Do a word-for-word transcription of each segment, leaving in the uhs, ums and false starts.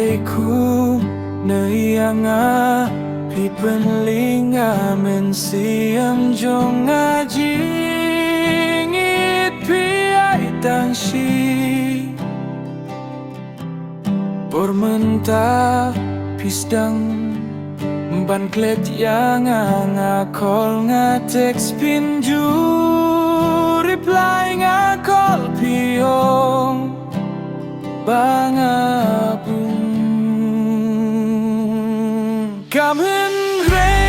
Balei kumne ïa nga phi pynlyngnga mynsiem jong nga, jingïeit phi ai tang shi. Por mynta phi sdang ban klet ïa nga, nga call nga text pynjur reply, nga call phi ong ba nga bun. Kam hynrei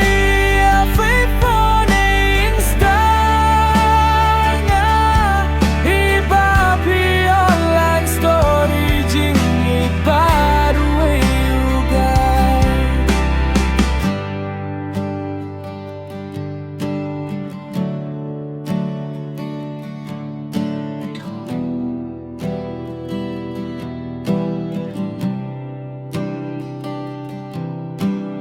ïa phi phone Insta nga, hi ba phi online story, jingïeit bad uwei u guy.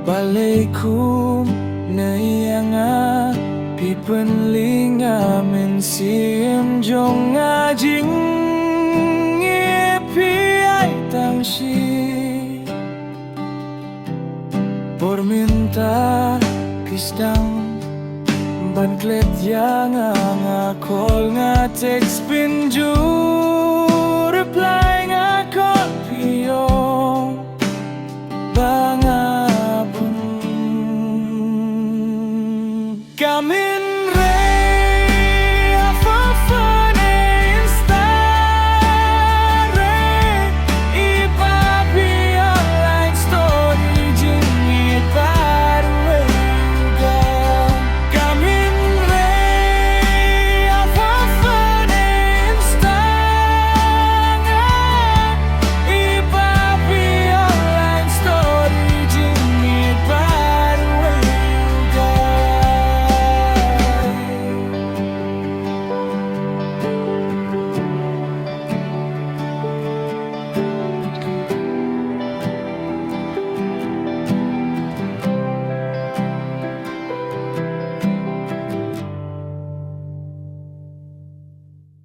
Balei kumne ïa nga phi pynlyngnga mynsiem jong nga, jingïeit phi ai tang shi. Por mynta phi sdang ban klet ïa nga, nga call nga text pynjur